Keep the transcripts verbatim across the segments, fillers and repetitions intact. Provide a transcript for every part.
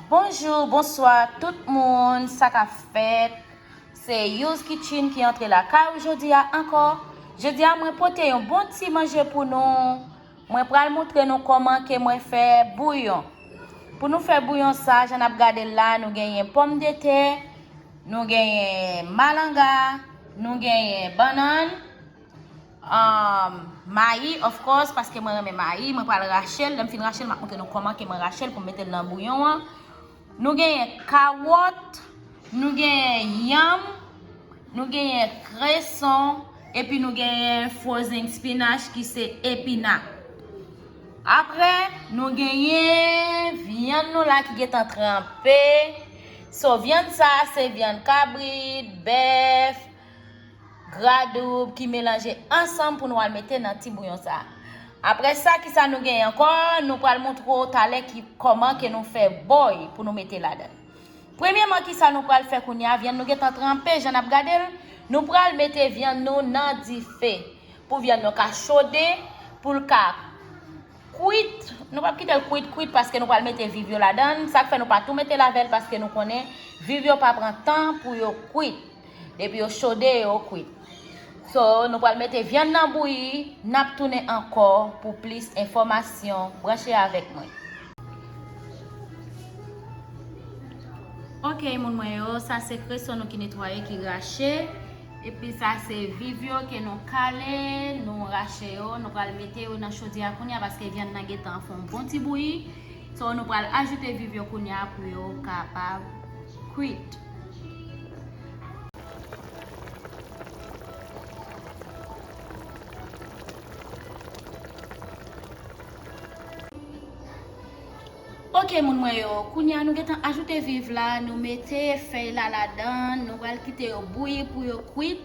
Bonjou, bonswa tout moun, sa k ap fèt? Se You's Kitchen ki antre lakay ou jodi a ankò. Jodi a mwen pote yon bon ti manje pou nou. Mwen pral montre nou kòman ke mwen fè bouyon. Pou nou fè bouyon sa, jan n ap gade l la, nou genyen pòmdetè, nou genyen malanga, nou genyen bannann, um, mayi, of course, paske mwen renmen mayi, mwen pral rache l. Lè m fin rache l, m ap montre nou kòman ke mwen rache l pou m mete l nan bouyon an. Nou genyen kawòt, nou genyen yanm, nou genyen kreson, epi nou genyen frozen spinach ki se epina. Apre, nou genyen vyann nou la ki gentan tranpe. So, vyann sa a se vyann kabrit, bèf, gradoub ki melanje ansanm pou nou al mete nan ti bouyon sa a. Apre sa, kisa nou genyen ankò? Nou pral montre w talè ki, kòman ke nou fè bòy pou nou mete ladan l. Premyèman, kisa nou pral fè kounye a? Vyann nou gentan tranpe, jan n ap gade l. Nou pral mete vyann nou nan dife pou vyann nou ka chode, pou l ka kwit. Nou p ap kite l kwit, kwit, paske nou pral mete viv yo ladan l. Sa k fè nou pa tou mete l avè l, paske nou konnen viv yo pa pran tan pou yo kwit. Depi yo chode, yo kwit. So, nou pral mete vyann nan bouyi, n ap tounen ankò pou plis enfòmasyon. Branche avèk mwen. Ok, moun mwen yo, sa se kreson nou ki netwaye, ki rache. Epi sa se viv yo ke nou kale, nou rache yo, nou pral mete yo nan chodyè a kounye a paske vyann nan gentan fè yon bon ti bouyi. So, nou pral ajoute viv yo kounye a pou yo kapab kwit. Ok, moun mwen yo, kounye a nou gentan ajoute viv la, nou mete fèy la ladan, nou pral kite yo bouyi pou yo kwit.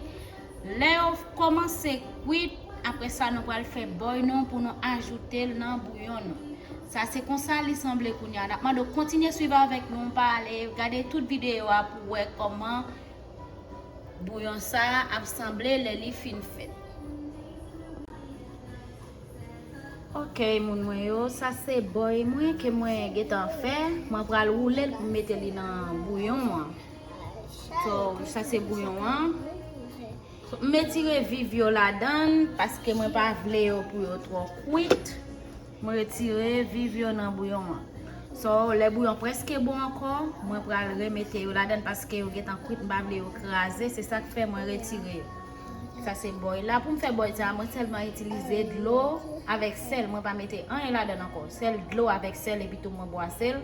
Lè yo kòmanse kwit, apre sa nou pral fè bòy nou pou nou ajoute l nan bouyon nou. Sa se konsa li sanble kounye a. N ap mande w kontinye swiv avèk nou, pa ale, gade tout videyo a pou w wè kòman bouyon sa a ap sanble lè li fin fèt. Ok, moun mwen yo, sa se bòy mwen ke mwen gentan fè. Mwen pral woule l pou m mete li nan bouyon an. So, sa se bouyon an. So, m retire viv yo ladan l paske mwen pa vle yo pou yo twò kwit. Mwen retire viv yo nan bouyon an. So, lè bouyon prèske bon ankò, mwen pral remete yo ladan l paske yo gentan kwit, m pa vle yo kraze, se sa k fè mwen retire yo. Sa se bòy la. Pou m fè bòy sa, mwen sèlman itilize dlo avèk sèl. Mwen pa mete anyen ladan l ankò. Sèl dlo avèk sèl epi tou mwen bwase l.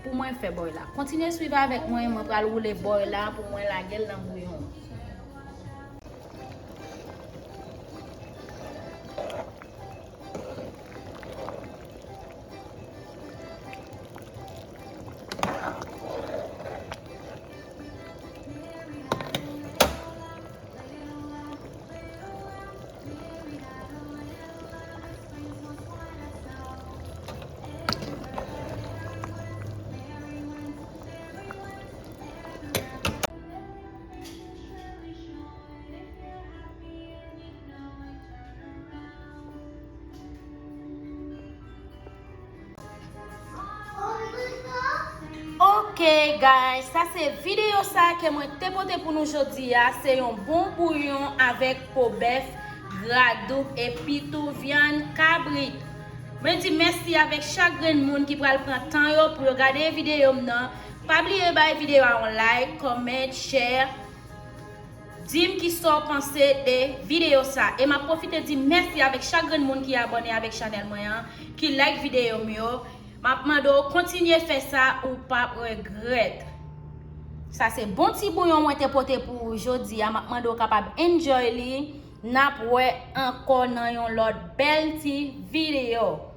Pou mwen fè bòy la. Kontinye swiv avèk mwen, mwen pral woule bòy la pou mwen lage l nan bouyon an. Ok, guys, sa se videyo sa ke mwen te pote pou nou jodi a. Se yon bon bouyon avèk po bèf, gradoub epi tou vyann kabrit. Mwen di mèsi avèk chak grenn moun ki pral pran tan yo pou yo gade videyo m nan. Pa bliye bay videyo a yon like, comment, share. Di m kisa w panse de videyo sa. E m ap pwofite di mèsi avèk chak grenn moun ki abòne avèk chanèl mwen an, ki like videyo m yo. M ap mande w kontinye fè sa, ou p ap regrèt. Sa se bon ti bouyon mwen te pote pou ou jodi a. M ap mande w kapab enjoy li. N ap wè ankò nan yon lòt bèl ti videyo.